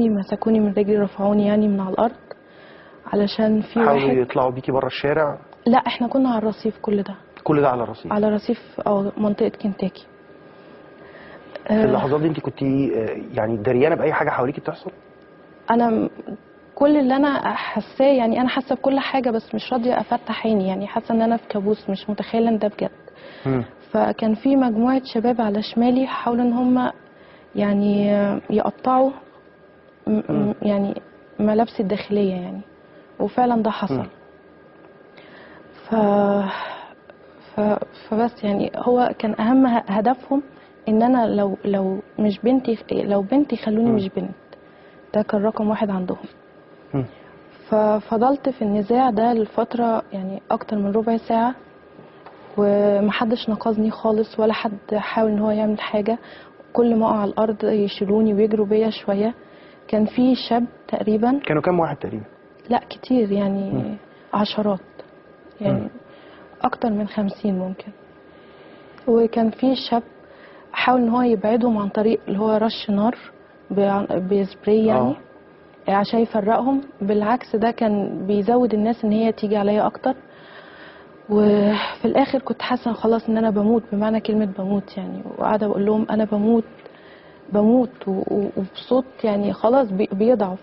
مسكوني من رجلي، رفعوني يعني من على الارض، علشان في حاولوا واحد. يطلعوا بيكي بره الشارع؟ لا، احنا كنا على الرصيف كل ده. كل ده على الرصيف؟ على رصيف منطقة كنتاكي. في اللحظات دي انت كنت يعني دريانه باي حاجة حواليكي بتحصل؟ انا كل اللي انا حاساه يعني، انا حاسه بكل حاجة، بس مش راضية افتح عيني، يعني حاسه ان انا في كابوس، مش متخيله ان ده بجد. فكان في مجموعة شباب على شمالي حاولوا ان هم يعني يقطعوا يعني ملابسي الداخلية يعني، وفعلا ده حصل. فبس يعني هو كان اهم هدفهم ان انا لو مش بنتي، لو بنتي خلوني مش بنت، ده كان رقم واحد عندهم. ففضلت في النزاع ده لفترة يعني اكتر من ربع ساعة، ومحدش نقذني خالص، ولا حد حاول ان هو يعمل حاجة. كل ما اقع على الارض يشيلوني ويجروا بيا شوية. كان في شاب تقريبا. كانوا كام واحد تقريبا؟ لا كتير يعني، عشرات يعني، اكتر من 50 ممكن. وكان في شاب حاول ان هو يبعدهم عن طريق اللي هو رش نار بسبراي يعني، عشان يفرقهم. بالعكس ده كان بيزود الناس ان هي تيجي عليا اكتر. وفي الاخر كنت حاسه خلاص ان انا بموت، بمعنى كلمة بموت يعني، وقاعدة بقول لهم انا بموت بموت، وبصوت يعني خلاص بيضعف.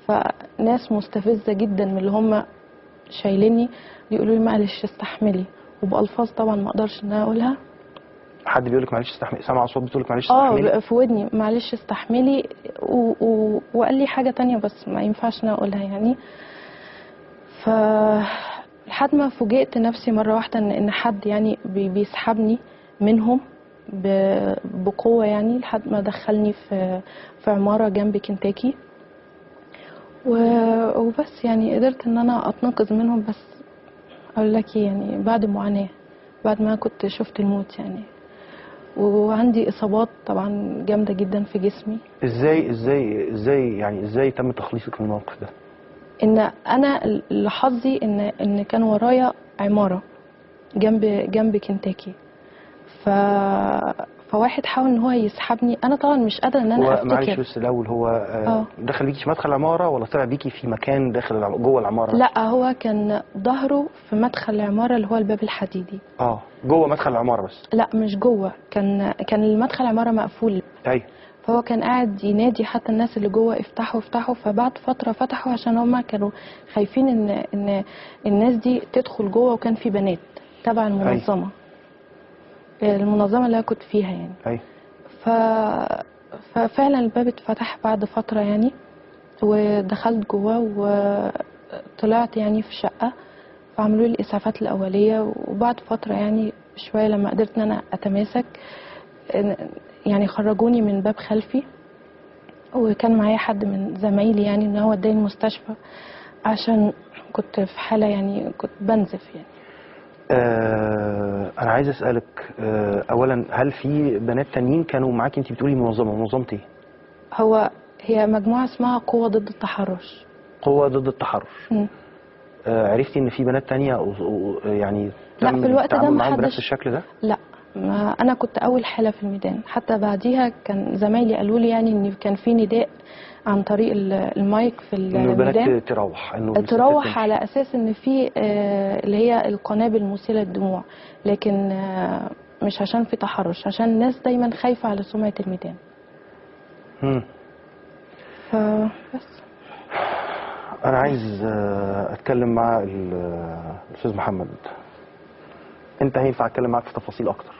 فناس مستفزة جدا من اللي هم شايليني بيقولوا لي معلش استحملي، وبألفاظ طبعا ما اقدرش ان انا اقولها. حد بيقول لك معلش استحملي؟ سامعه صوت بتقول لك معلش استحملي؟ في ودني معلش استحملي، وقال لي حاجة تانية بس ما ينفعش ان انا اقولها يعني. ف لحد ما فوجئت نفسي مرة واحدة ان حد يعني بيسحبني منهم بقوة يعني، لحد ما دخلني في عمارة جنب كنتاكي. وبس يعني قدرت ان انا اتنقذ منهم، بس اقول لك يعني بعد معاناة، بعد ما كنت شفت الموت يعني، وعندي اصابات طبعا جامدة جدا في جسمي. ازاي ازاي ازاي يعني ازاي تم تخليصك من الموقف ده؟ ان انا لحظي ان كان ورايا عمارة جنب كنتاكي، فواحد حاول ان هو يسحبني. انا طبعا مش قادرة ان انا افتكر. معلش بس الاول، هو دخل بيكي في مدخل العمارة ولا طلع بيكي في مكان داخل جوه العمارة؟ لا، هو كان ظهره في مدخل العمارة اللي هو الباب الحديدي. جوه مدخل العمارة بس؟ لا مش جوه، كان المدخل العمارة مقفول. ايوه. فهو كان قاعد ينادي حتى الناس اللي جوه افتحوا افتحوا. فبعد فترة فتحوا، عشان هما كانوا خايفين ان الناس دي تدخل جوه، وكان في بنات تبع المنظمة. أيوة. المنظمة اللي انا كنت فيها يعني. أيوة. ففعلا الباب اتفتح بعد فترة يعني، ودخلت جوه وطلعت يعني في شقه، فعملوا لي الاسعافات الاولية. وبعد فترة يعني شوية لما قدرت ان انا اتماسك يعني، خرجوني من باب خلفي، وكان معايا حد من زمايلي يعني ان هو اداني المستشفى، عشان كنت في حاله يعني كنت بنزف يعني. أنا عايز أسألك، أولا هل في بنات تانيين كانوا معاكي؟ أنت بتقولي منظمة إيه؟ هي مجموعة اسمها قوة ضد التحرش. قوة ضد التحرش. عرفتي إن في بنات تانية يعني لا، في الوقت ده ما حدش بنفس الشكل ده؟ لا، ما أنا كنت أول حالة في الميدان. حتى بعديها كان زمايلي قالوا لي يعني إن كان في نداء عن طريق المايك في الميدان، إنه البنات تروح، إنه تروح على أساس إن في اللي هي القنابل المسيلة للدموع، لكن مش عشان في تحرش، عشان الناس دايما خايفة على سمعة الميدان. فبس أنا عايز أتكلم مع الأستاذ محمد. أنت هينفع أتكلم معاك في تفاصيل أكتر؟